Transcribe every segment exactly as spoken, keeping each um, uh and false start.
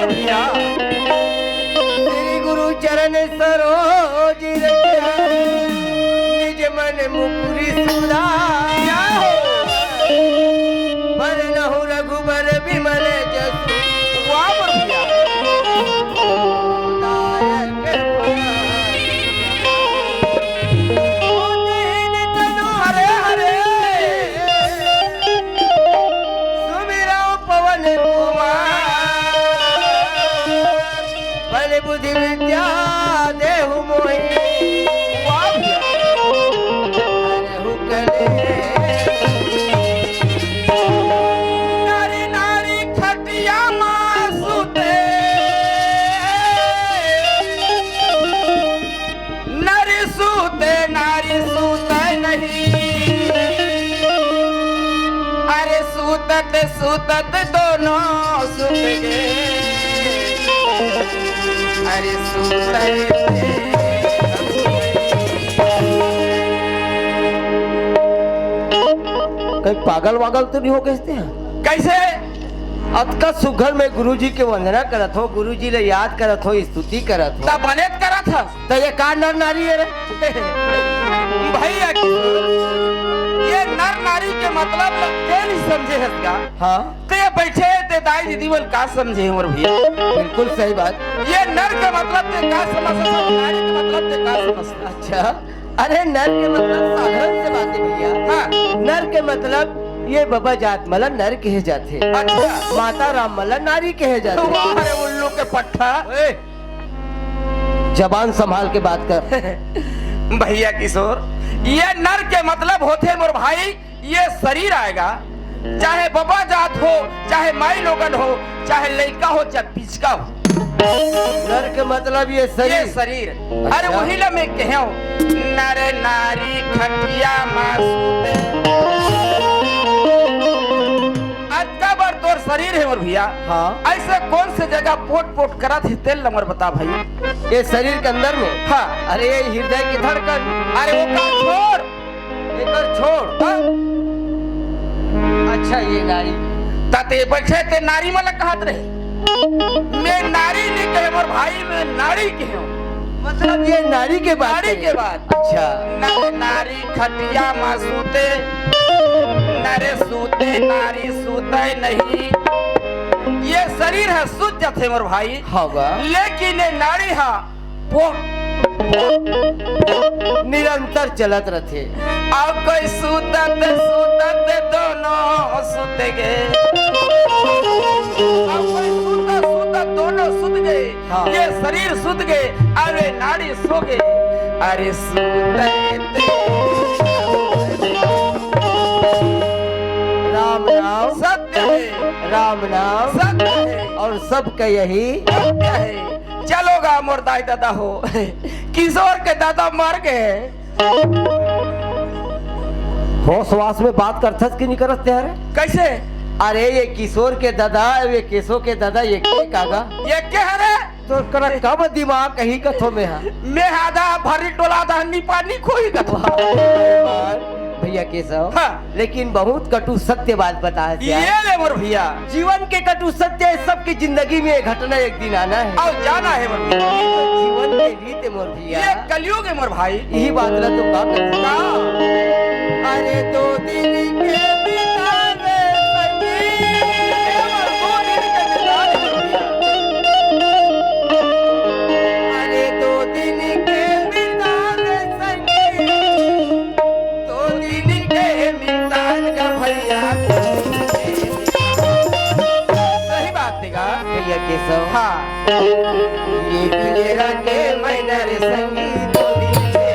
श्री गुरु चरण सरोज रज, निज मन मुकुरि सुधारि। बरनहुँ रघुबर बिमल जसु, वाह भैया। अरे, अरे। सुमिरौ पवन कुमार, बल बुद्धि विद्या देहु मोहि। वाह भैया। हरहु कलेश। नारी नारी खटिया मा सुते। नर सूते नारी सूते नहीं। अरे सूतत सूतत दोनों सुत गए। अरे सूते कहीं पागल वागल तो नहीं हो गए थे? कैसे? अतका सुघर में गुरुजी के वंदना करत हो, गुरुजी ले याद करत हो, स्तुति करत हो। तब बने करत हस। त ये का नर नारी हे रे? भैया, ये नर नारी के मतलब ल के नहीं समझे हस का? हाँ। ते बैठे ते दाई दीदी मन का समझे हमर भैया? बिल्कुल सही बात। ये नर के मतलब ते का समझ, नारी के मतलब ते का समझ? अच्छा, अरे नर के मतलब साधारण से बात है भैया। हाँ। नर के मतलब ये बबा जात मला नर कहे जाथे। अच्छा। माता राम मला नारी कहे जाथे। वाह रे उल्लू के पट्ठा। ओए, जबान संभाल के बात कर। भैया किशोर, ये नर के मतलब होथे मोर भाई, ये शरीर आएगा, चाहे बबा जात हो, चाहे माई लोगन हो, चाहे लइका हो, चाहे पिचका हो। नर के मतलब ये शरीर। ये शरीर। अच्छा। अरे वही ला मैं कहे हूँ, नर नारी खटिया मा सूते। अतका बड़ तोर शरीर हे मोर भैया। हाँ। ऐसे कौन से जगह पोट पोट करत हे तेल नंबर बता भाई। ये शरीर के अंदर में? हाँ। अरे ये हृदय की धड़कन। अरे वो काम छोड़। एकर छोड़। हाँ? अच्छा ये नारी। ता ते बैठे ते नारी मला कहत रहे। मैं नारी नहीं कहे मोर भाई, मैं नारी कहे हूँ। मतलब ये नारी के बात नारी कहे। के बात। अच्छा। नर नारी खटिया मा सूते, नर सूते नारी सूते नहीं। ये शरीर ह सूत जाथे मोर भाई। हाँ बा। लेकिन ये नारी ह पो-, पो-, निरंतर चलत रथे। अउ कोई सूतत सूतत दोनों सुत गे। अउ कोई सूतत सूतत दोनों सुत गे। हाँ। ये शरीर सुत गे, अरे नारी सो गे। अरे सूतत राम नाम सत्य है। राम नाम सत्य है। और सबका यही सत्य है। चलो गा मोर दाई दादा हो। किशोर के दादा मर गए। होश वास में बात करथस कि नहीं करस ते हरे? कैसे? अरे ये किशोर के दादा, ये केशव के दादा, ये के कागा? ये के हरे? तो करा कम दिमाग कहीं कथो में हा। मैं आधा भरी टोला आधा नी पानी खोई कथो। वाह, भैया केशव। हाँ। लेकिन बहुत कटु सत्य बात बता है ये यार। ले मोर भैया। जीवन के कटु सत्य है, सबकी जिंदगी में ये घटना एक दिन आना है। और जाना है मोर भैया। जीवन के रीत है मोर भैया। ये कलयुग है मोर भाई। यही बात ला तो का करते? का? अरे दो दिन के बितावे संगी। दो दिन के बितावे संगी। अरे दो दिन के बितावे संगी। दो दिन के बितावे भैया। सही बात है का? भैया केशव। हाँ। ये पिंजरा के मैना रे संगी, दो दिन के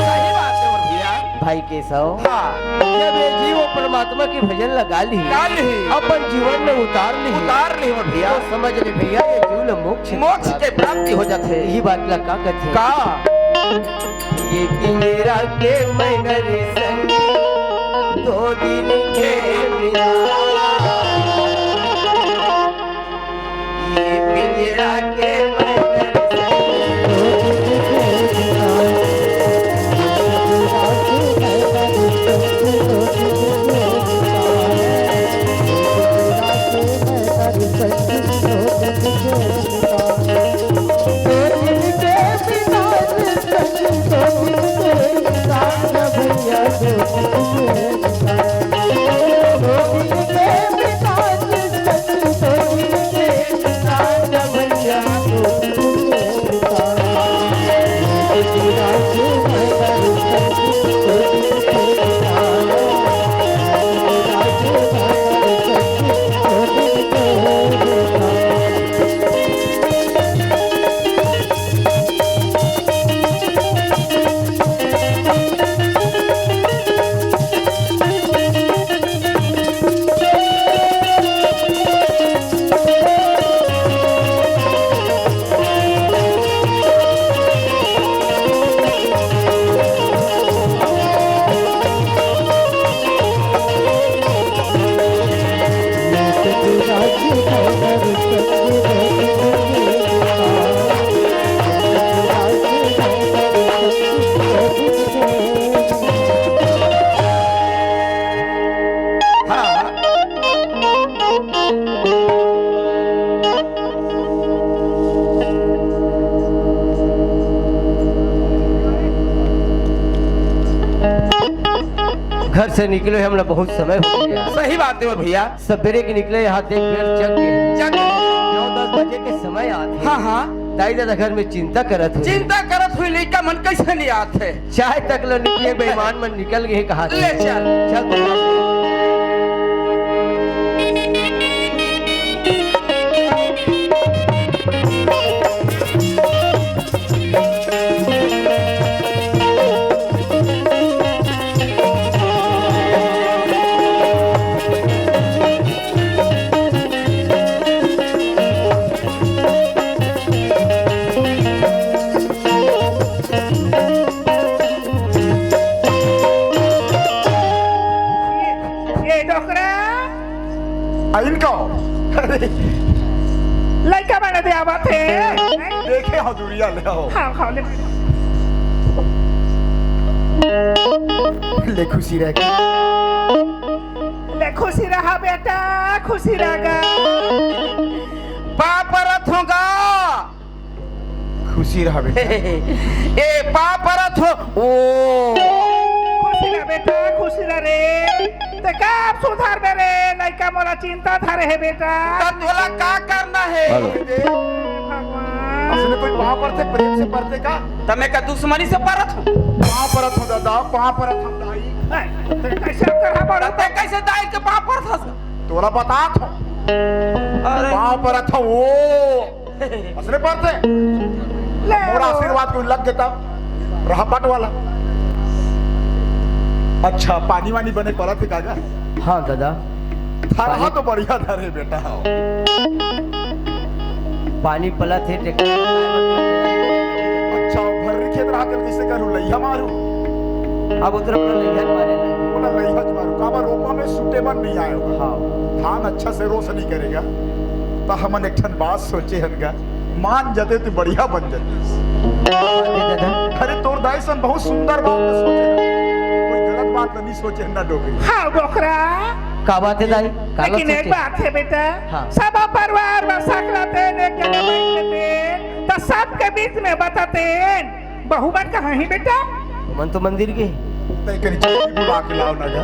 सही बात हे मोर भैया। भाई केशव, हाँ। जब ये जीव परमात्मा के भजन ला गा लिही, गा लिही। अपन जीवन में उतार लिही, उतार लिही मोर भैया। तो समझ ले भैया, ये जीव ला मोक्ष, मोक्ष के प्राप्ति हो जाथे। यही बात ला का कथे? का? ये पिंजरा के मैना रे संग, दो दिन के बिना। ये पिंजरा के मैना रे संग, घर से निकले हमला बहुत समय हो गया। सही बात हे भैया। सबेरे के निकले, यहाँ देख बेर जग गए। जग गए। नौ दस बजे के समय आत हे। हाँ, हाँ। दाई ददा घर में चिंता करत होही। चिंता करत होही, लइका मन कैसे नहीं आत हे। चाय तक लो निकले, बेईमान मन निकल गए कहा। ले चल। चल तो। ए डोकरा। आ, इनका हो। अरे। लइका बने दे आवत हे। देखे हो दूरिया ले हो। हाँ, हाँ, ले। ले खुशी रह। ले खुशी रहा बेटा, खुशी रहा। पाँव परत हों गा। खुशी रहा बेटा। ए, पाँव परत हों। ओ। खुशी रहा बेटा, खुशी रहा रे। ते कब सुधरबे रे? लइका मोला चिंता धरे हे बेटा। त तोला का करना हे? हेलो। भगवान। असने कोई पाँव परथे, प्रेम से परथे का? त मैं का दुश्मनी से परत हों? पाँव परत हों दादा, पाँव परत हों दाई। ए, ते कैसे करहा बड़ा? ते कैसे दाई के पाँव परत हस? तोला बतात हों। अरे। पाँव परत हों, ओ। असने परथे। ले मोर लो। आशीर्वाद कोई लग गे तब रहपट वाला। अच्छा, पानी वानी बने परत हे का गा? हाँ दादा। थरहा पानी तो बढ़िया धरे बेटा हो। पानी पलत हे, ट्रैक्टर। अच्छा, भर्री खेत रहा के कैसे करूँ, लइहा मारूँ? अब उधर अपना लइहा मारे लगे। बोला लइहा मारूँ, काबर रोपा में सूटे बर नहीं आए होगा। हाँ। धान अच्छा से रोस नहीं करेगा। त हमन एक ठन बात सोचे हन गा, मान जते त बढ़िया बन जते। का बात हे दादा? अरे तोर दाई सन बहुत सुंदर बात ल सोचे हन, कोई गलत बात ल नहीं सोचे हन ना डोकरी। हाँ डोकरा। का बात हे दाई? का लेकिन एक सोचे? बात हे बेटा, हाँ। सब परिवार में सकला तेन एक जगह बैठ लेते, त सबके बीच में बताते, बहू मन कहाँ हे बेटा? मन तो मंदिर गे। तै कनी जल्दी बुला के लाव ना गा।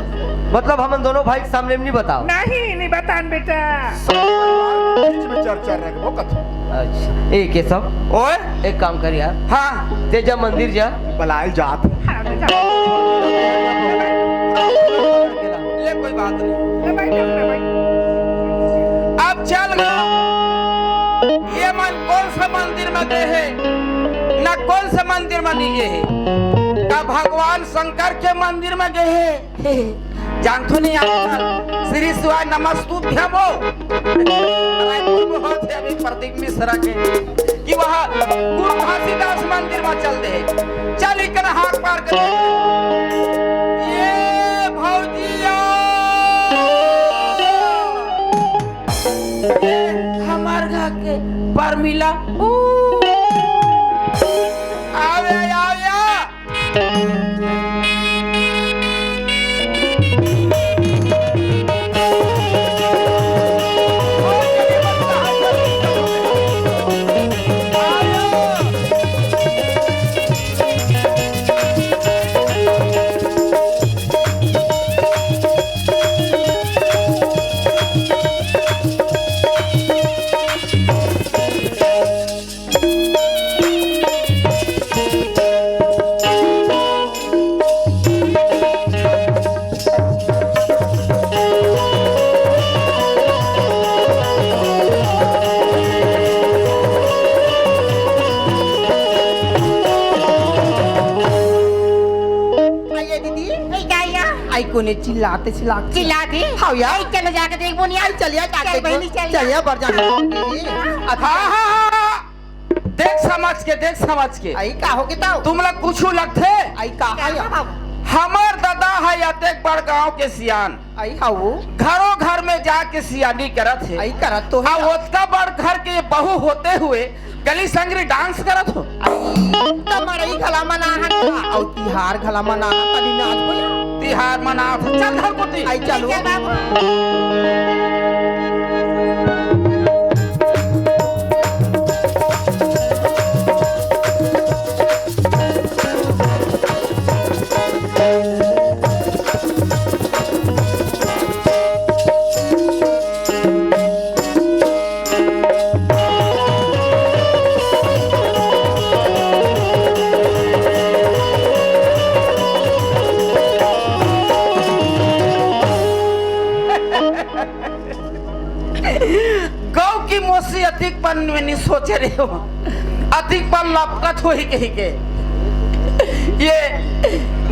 मतलब हमन दोनों भाई के सामने में नहीं बताव? नहीं, नहीं बतान बेटा। सब परिवार के बीच में चर्चा रखबो कथो। अच्छा, ए केशव, ओए? एक काम कर यार। हाँ। ते जा मंदिर जा। बलाए जात। हाँ, बेटा। ले कोई बात नहीं। ले भाई, ले भाई। अब चल गा। ये मन कौन सा मंदिर में गे हे, ना कौन सा मंदिर में नहीं गे हे। का भगवान शंकर के मंदिर में गे हे? जानथो नहीं आजकल श्री शिवाय नमस्तुभ्यम हो। रायपुर में होत हे अभी प्रदीप मिश्रा के कि वह गुरु घासीदास मंदिर में चल दे। चल इकन हाथ मार के देख। ये भौजिया, ये हमार घर के परमिला। ऊ। आवे, आवे। आइए दीदी। ए, क्या या? आई कोने चिल्लाते चिल्लाते। चिल्ला दे। हाँ यार। ए, चलो जाके देखबो नहीं। आई चलिए, जाके चल बहनी, चल। चलिए, बढ़ जा। हाँ, हाँ, हाँ, हाँ। देख समझ के, देख समझ के। आई का हो गे ताऊ? तुम लोग कुछ लगथे? आई का है? हमर दादा है अतेक बड़ गांव के सियान। I how. घरों घर में जाके सियानी करत हे। आई करत तो है। अब ओतका बड़ घर के बहू होते हुए गली संगरी डांस करत हो। आई, त मड़ई घला मनाहन का, अउ तिहार घला मनाहन, तनी नाच होया। तिहार मनाहन, चल घर कोती। आई चलो। चल बाबू। गौ की मोसी अतिक पन में नहीं सोचे रहे हो, अतिक पन लपकत होही कही के। ये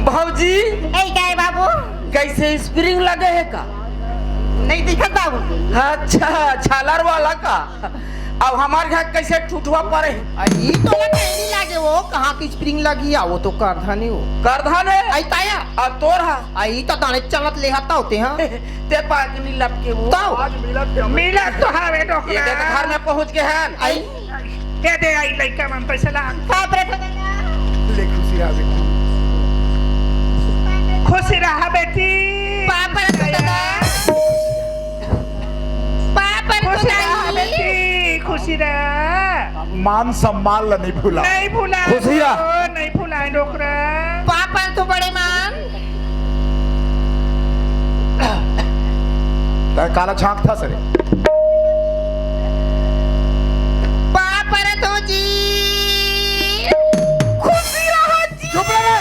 भौजी, ए, काय बाबू? कैसे स्प्रिंग लगे है का? नहीं दिखत बाबू। अच्छा, झालर वाला का? अब हमार घर कैसे ठुठुआ पड़े? आ, ई तो ना कहीं नहीं लागे, वो कहाँ की स्प्रिंग लगी आ, वो तो करधा नहीं हो। करधा ने? आई ताया। आ तोर हा? आ, ई तो दाने चलत ले हता होते हाँ। ते पाक नहीं लपके वो। तो? आज मिलत के मिलत तो हवे डोकरा। ये देख घर में पहुँच गए हैं। आई। के दे आई लइका मन पैसा ला। बाप रे दादा। ले खुशी रहा बेटी। खुशी रहा बेटी। बाप रे दादा। बाप रे खुशी रहा दादा। बेटी, खुशी रहा। मान सम्मान ला नहीं भूला। नहीं भूला। खुशी रहा। ओ, नहीं भूला डोकरा। बाप रे तो बड़े मान। तै काला झांकथस रे। बाप रे तो जी। खुशी रहा जी। चुप रह।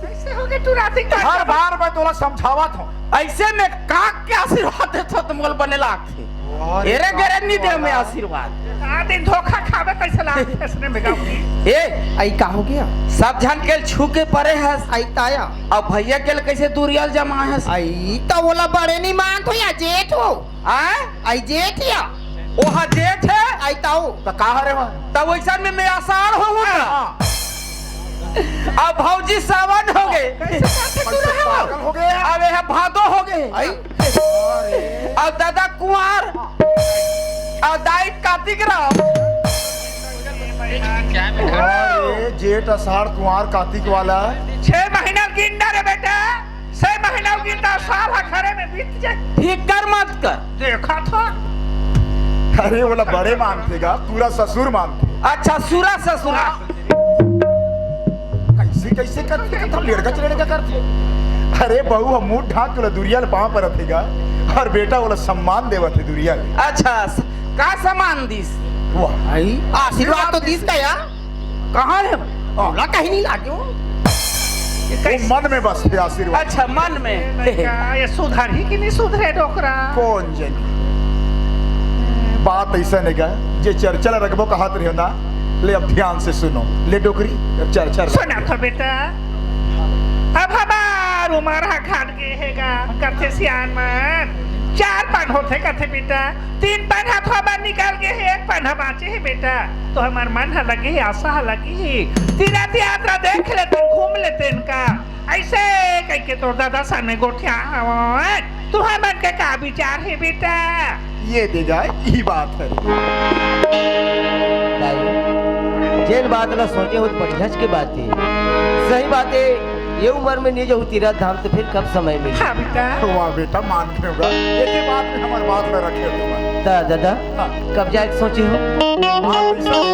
कैसे हो गए तू राती का? हर बार मैं तोला समझावत हूँ। ऐसे में काक के आशीर्वाद देथो तो मोल बने लागथे। अरे एरे गरे नहीं दे मैं आशीर्वाद। आ दिन धोखा खावे कैसे लागथे इसने में गाँव की। ए, आई का हो गया? सब झन के छू के परे हस। आई ताया। अब भैया के कैसे दूरियल जमा हस? आई तो ओला बड़े नहीं मानत हो या जेठ हो? आय? आई जेठ या। ओहा जेठ है? आई ताऊ। तो का हरे वहाँ? तब वैसन में मैं आषाढ़ हो गया। हाँ। अब भौजी सावन हो गए। कैसे पागल हो गए? अब यह भादो हो गए। आई। अब दादा कुंवार। अब दाई कार्तिक राम। अरे, जेठ, आषाढ़, कुंवार, कार्तिक वाला। छह महीना गिन डारे बेटा। छह महीना गिन डारे, साल ह घरे में बीत जाए। फिकर मत कर। देखा था। अरे, बोला बड़े मानते गा, पूरा ससुर मानते। अच्छा, सुरा ससुरा। तो लड़का चलड़का करथे। अरे बहू ह मुंह ढांक के ओला दुरिहा ले पांव परत हे गा, अउ बेटा ओला सम्मान देवत हे दुरिहा ले। अच्छा, स-, का सम्मान दिस? वाह। आई? आशीर्वाद तो दिस का यार। कहाँ ले? हाँ। ओला कहीं नहीं लागे हो। ये वो कैसे? मन में बस थे आशीर्वाद। अच्छा, मन में। लड़का, ये सुधरही कि नहीं सुधरे डोकरा? कोन जनी? बात अइसन हे गा, जे चर्चा ला रखबो कहत रहे हो ना, ले अब ध्यान से सुनो। ले डोकरी, अब चर्चा ला सुना तो बेटा, अब हमार उमर ह घट गे हे गा, कथे सियान मन, चार पन होथे कथे बेटा, तीन पन हथवा बर निकल गे हे, एक पन ह बांचे हे बेटा। तो हमार मन ह लगे हे, आशा ह लगे हे, तीरथ यात्रा देख लेतेन, घूम लेतेन का। अइसे कहिके तोर दादा सन में गोठिया हवय। तुहर मन के का विचार हे बेटा? ये दे जाए, यही बात हे। दाई, जेन बात ला सोचे हो, तो बढ़िया के बात हे। सही बात हे, ये उमर में नहीं जाहू तीरथ धाम, तो फिर कब समय मिले? हाँ बेटा। वाह बेटा, मान के होगा। एक ही बात में हमार बात ला रखे हो तुम। दा-, दादा, हाँ। कब जाए के सोचे हो? बात अइसा हे,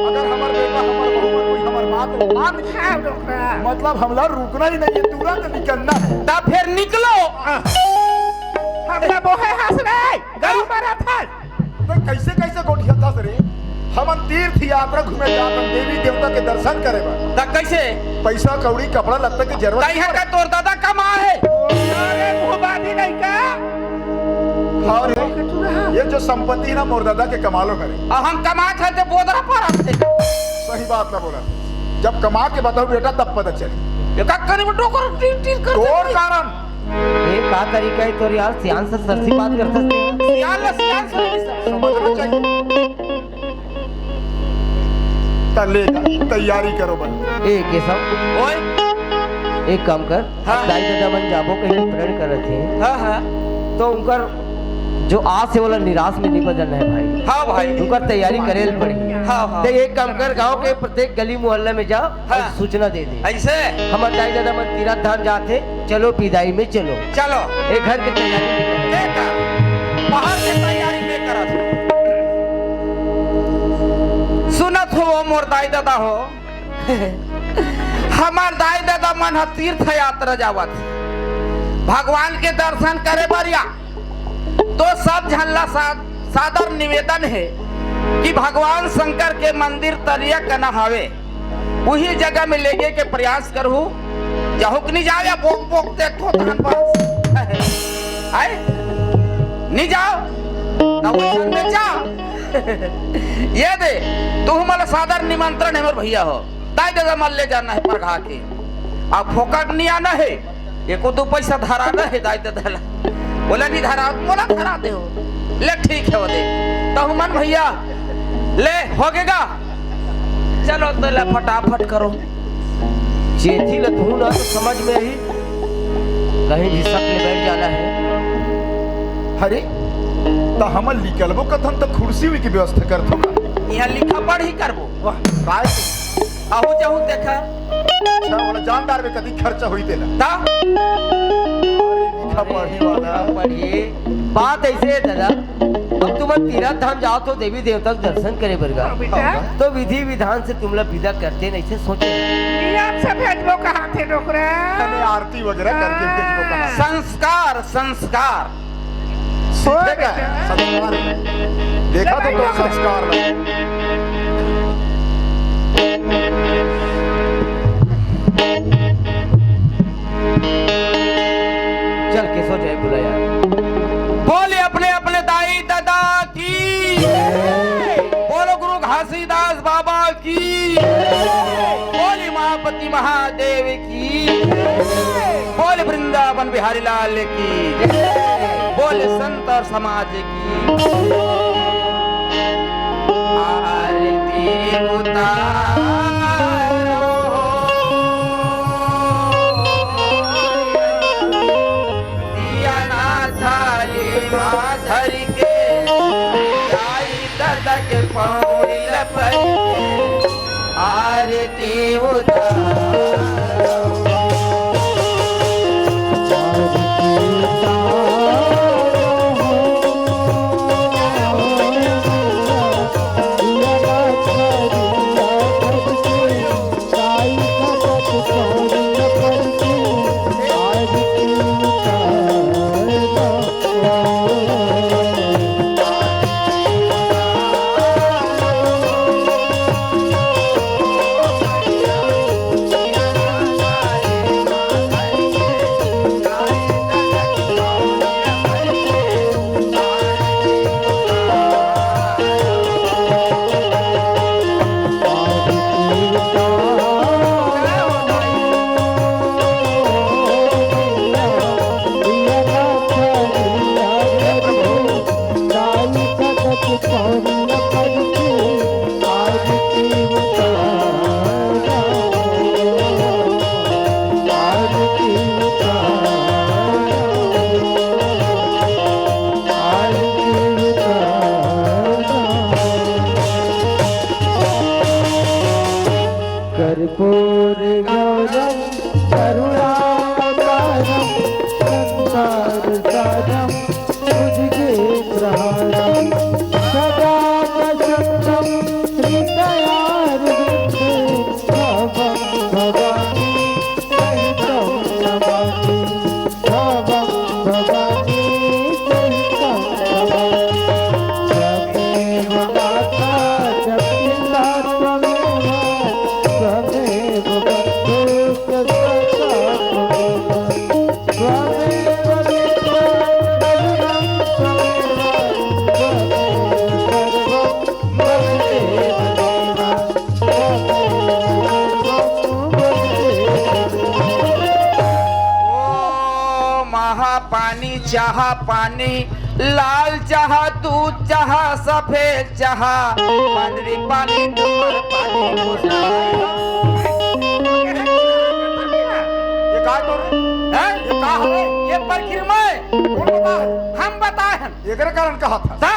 अगर हमार बेटा, हमार बहू, अगर कोई हमार बात मान हाँ, डोकरा। मतलब हमला रुकना ही नहीं हे, तुरंत निकलना हे। ता फिर निकलो। हाँ। हमला बोहे हंस रे, गरू मरत हस। तो कैसे, कैसे गोठियाथस रे? हमन तीर्थ यात्रा घूमे जात हन, देवी देवता के दर्शन करे बर। ता कैसे? पैसा कौड़ी, कपड़ा लत्ता के जरूरत ताई नहीं हका पड़े। तोर दादा कमा हे। अरे मुंह बांधी नहीं का? हाँ रे, ये जो संपत्ति ना मोर दादा के कमालो हरे। अब हम कमा खाते बोदरा पर आते। सही बात ना बोला, जब कमा के बताओ बेटा तब पता चले। ये का करे वो डोकर टीर टीर कर तोर कारण। ये का तरीका हे तोर यार, सियान से सरसी बात करथस नहीं। सियान ला सियान से नहीं सर। समझना चाहिए। त ले जा, तैयारी करो बन। ए, केशव। ओए। एक काम कर, हाँ। दाई ददा मन जाबो कहीं प्रण करत हे। हाँ, हाँ। तो उनकर जो आस हे, ओला निराश में नहीं बदलना हे भाई। हाँ भाई। उनकर तैयारी करे ल पड़ही। हाँ, हाँ। तो एक काम कर, गांव के प्रत्येक गली मोहल्ला में जा, हाँ। अउ सूचना दे दे। अइसे? हमर दाई ददा मन तीरथ धाम जात हे, चलो बिदाई में चलो। चलो। ए घर के तैयारी भी करे। ए कर। बाहर के तैयारी में करत। सुनत हो वो मोर दाई ददा हो। हमर दाई ददा मन ह तीर्थ यात्रा जावत हे। भगवान के दर्शन करे बर या तो सब झन ला सा-, सादर निवेदन हे कि भगवान शंकर के मंदिर तरिया कना हावे, उही जगह में लेगे के प्रयास करहू। जाहू कि नहीं जाओ या बोक बोक देखो तहन बस। आए? नहीं जाओ? तब वचन में जा। ये दे, तू हमला सादर निमंत्रण हे मोर भैया हो। दाई ददा मन ले जाना हे परघा के। अब फोकट नहीं आना हे। एको दो पैसा धराना हे दाई ददा ला। बोला नहीं धरा, मोला धरा दे हो। ले ठीक हे वो दे। तहु मन भैया, ले होगे गा। चलो तो ले फटाफट करो। चेथी ल तहु ना तो समझ में ही कहीं भी शक ले बैठ जाना हे। अरे, त हमन निकलबो कथन त कुर्सी भी की व्यवस्था करथो का? यहाँ लिखा पढ़ी करबो। वाह, काय? आहू जहू देखा। अच्छा, वाला जानदार में कभी खर्चा होई देला। ता? अरे, लिखा पढ़ी वाला। पढ़िए। बात ऐसे है दादा, अब तुम तीरथ धाम जाओ तो देवी देवता के दर्शन करे बर गा। हाँ, बेटा। तो विधि विधान से तुमला विदा करते नहीं से सोचे। नियम से भेजबो कहा थे डोकरा। अरे, आरती वगैरह करके भेजबो कहा। हाँ। संस्कार, संस्कार। सीखे का? संस्कार। देखा तो, तो संस्कार। चल, केशव जय बोला यार। बोले अपने, अपने दाई दादा की। बोलो गुरु घासीदास बाबा की। बोले महापति महादेव की। बोले वृंदावन बिहारी लाल की। बोले संत और समाज की। आरती उतारो। दिया ना थाली माधर के। दाई ददा के पौड़ी लपट के आरती उतारो। गौरं करुणावतारं संसारसारं भुजगेन्द्रहारं सदा वसन्तं हृदयारविन्दे भवं भवानी सहितं नमामि। भवं भवानी सहितं नमामि। त्वमेव माता च पिता त्वमेव, त्वमेव बन्धु च सखा त्वमेव। त्वमेव विद्या द्रविणं त्वमेव, त्वमेव सर्वं मम देव देव। ओ महा पानी, चाहा पानी, लाल चाहा, दूध चाहा, सफेद चाहा, पंडरी पानी, डूमर पानी, ये का तो रे? हैं? ये का हवे? ये परिक्रमा है। कौन बताए? हम बताए हैं। एकरे कारण कहा था। ता?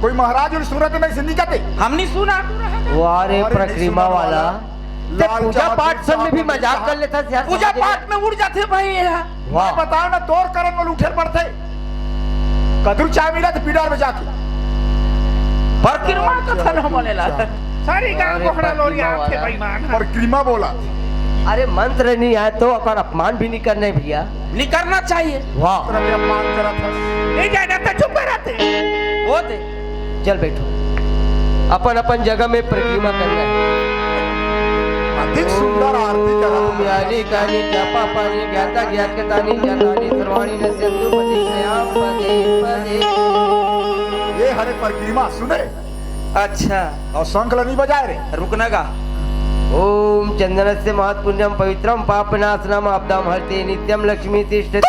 कोई महाराज उन सूरत में से नहीं कहते? हम नहीं सुना। वाह रे, अरे, नहीं परिक्रमा सुना वाला। वाला। ते लाल पूजा चाहत, पाठ सब में भी चाहत, मजाक चाहत। कर लेता यार, पूजा समझ पाठ में उड़ जाते भाई ये। वाह। बताओ ना, तोर करन में उठे पड़ते। कदरू चाय मिला तो पीडार में जाके। परिक्रमा का धन हम लेला। सारी गांव अरे, कोहड़ा लोरिया परिक्रमा आंखें वाला। बेईमान। परिक्रमा बोला। अरे, मंत्र नहीं आए तो ओकर अपमान भी नहीं करना है भैया। नहीं करना चाहिए। वाह। तरह के अपमान करत हस। नहीं जाना तो चुप रहते। वो दे। चल बैठो, अपन अपन जगह में परिक्रमा करना है। अधिक सुंदर आरती करा। ओम यानी कानी जपा पानी ज्ञाता ज्ञात के तानी ज्ञातानी सर्वाणी न सिंधु पति श्याम पति पति। ये हरे परिक्रमा सुने। अच्छा। और शंख ला नहीं बजाए रे। रुकना गा। ओम चंदनस्य महत्पुण्यम पवित्रम पापनाशनम आपदाम हरते नित्यम लक्ष्मी तिष्ठति।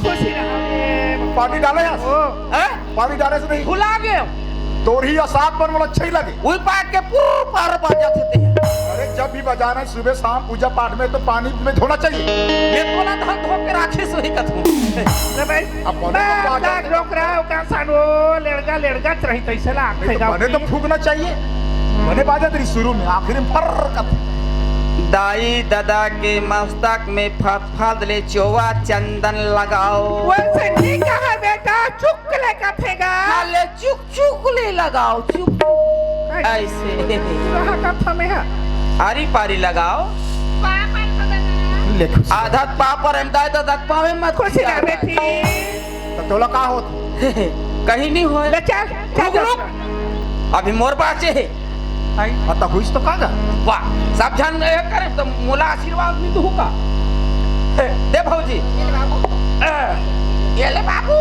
खुशी रहा रे। पानी डाले हस? ओ। हैं? पानी डाले से नहीं। भुला गए। तोर ही असाप पर मोला अच्छा ही लगे। उही पाक के पू पार बाजा थे ते। अरे जब भी बजाना है सुबह शाम पूजा पाठ में तो पानी में धोना चाहिए। ये तोला धन धो के राखे सोही कथू। ले भाई। अब बोले मैं तो बाजा अपना डोकरा ओका सान वो लेड़गा लेड़गा चढ़ी तैसे ला नहीं तो आखेगा बने तो अपनी। फूकना चाहिए। बने बाजा तेरी शुरू में आखिरी में फर्र कथू। दाई ददा के मस्तक में फतफद ले चोवा चंदन लगाओ। वैसे नहीं कहा बेटा, चुक ले कथेगा। हाँ, ले चुक चुक ले लगाओ, चुक चुक। ऐसे। रहा कथा में है। आरी पारी लगाओ। ले खुश। आधा पापर हम दाई ददा पावे मत खुश रह बेटी। तो तोला का होत? कहीं नहीं होए। ले चल, चल, रुक, चल। रुक। अभी मोर पास है। आई। हाँ, तो हुईस तो का गा? वाह, सब झन ए करे तो मोला आशीर्वाद मिल दू का। दे भौजी। ये ले बाबू। ए, ये ले बाबू।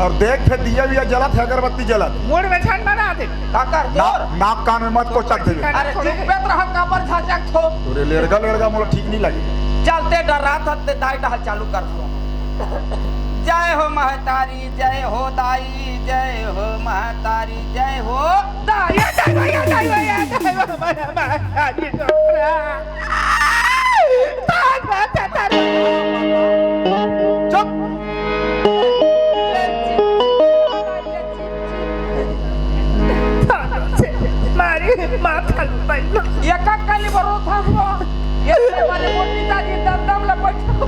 और देख फिर दिया विया जलत है, अगरबत्ती जलत। मूड़ में झन बना दे। का कर ना, तोर? नाक कान में मत कोचक देवे। अरे चुप बेत रह, काबर झांझक थो। तोरे लेड़गा लेड़गा मोला ठीक नहीं लगे। चलते डर रहा था, ते दाई डहल चालू कर दो। जय हो महतारी, जय हो दाई, जय हो महतारी, जय हो दाई, जय हो, जय हो, जय हो, जय हो, महतारी डोकरा। चुप। मारी माथा ल बैठो। एका कली बरो था वो। ये मारे मोटी दादी दम दम ल बैठो।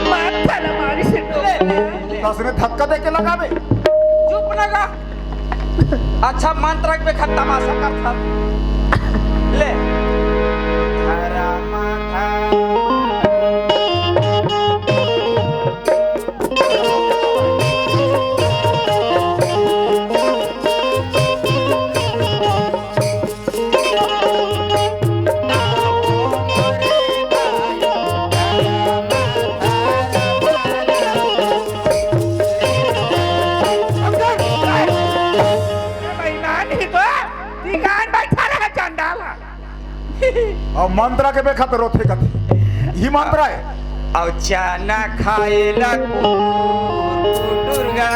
माथा ल मारी से ले, ले, ले। दस ने धक्का दे के लगावे। चुप लगा। अच्छा मंत्र के बेखत तमाशा करता। ले। धरा माथा। बेईमान ही तो, ठिकान बैठा रहा चंडाला। अउ मंत्र के बेखत रोथे कथे। ही मंत्र है। अउ चना खाए ला कुकुर, कुकुर गा।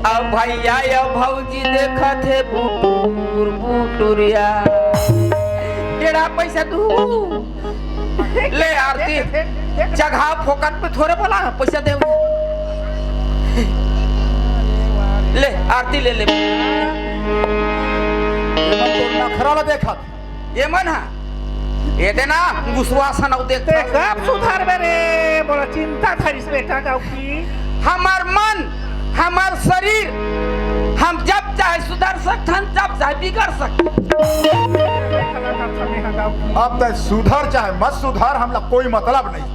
अउ भैया, अउ भौजी देखत हे बुटुर, बुटुरिया। डेढ़ा पैसा दू। ले आरती, जगह फोकट पे थोड़े बोला, पैसा दे। आरती ले ले। ये मन तोर नखरा ला देखत। ये मन हा, ये दे ना, गुसवा सन अउ देख। ते कब सुधरबे रे? मोला चिंता धरिस बेटा गाँव की। हमर मन, हमर शरीर, हम जब चाहे सुधर सकथन, जब चाहे बिगड़ सकथन। अब तैं सुधर चाहे मत सुधर, हमला कोई मतलब नहीं।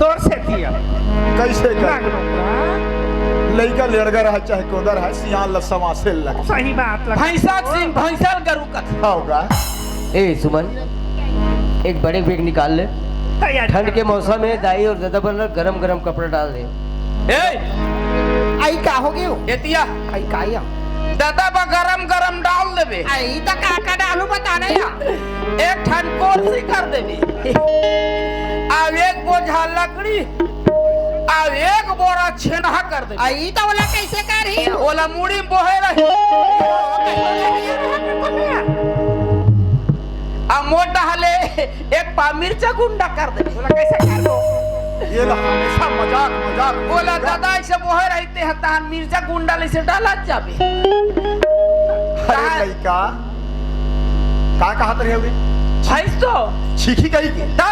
तोर सेती अब। कैसे कर? लइका लेड़गा रहा चाहे कोदर है, सियान ल समासे लग। सही बात लगा। भैंसा सिंह, भैंसा गरु कथ। होगा। ए सुमन, एक बड़े बैग निकाल ले। तैयार ठंड के मौसम है, दाई और दादा बर गरम गरम कपड़ा डाल दे। ए, आई का हो गयो? एतिया। आई का या? दादा बा गरम गरम डाल देबे। आई त का का डालू बता ना या। एक ठन कोरसी कर देबे। अब एक बोझा लकड़ी, अब एक बोरा छेना कर देबे। आई त ओला कैसे करही? ओला मुड़ी में बोहे रही। अब मोटा हले एक पा मिर्चा गुंडा कर देबे। ओला कैसे कर दो? ये ला हमेशा मजाक, मजाक। ओला दादा ऐसे बोहे रहिते हैं, तहान मिर्चा गुंडा ले से डाला जाबे। अरे लइका, का कहत रहे होगे? भैंस तो। छीखी कही के? ता?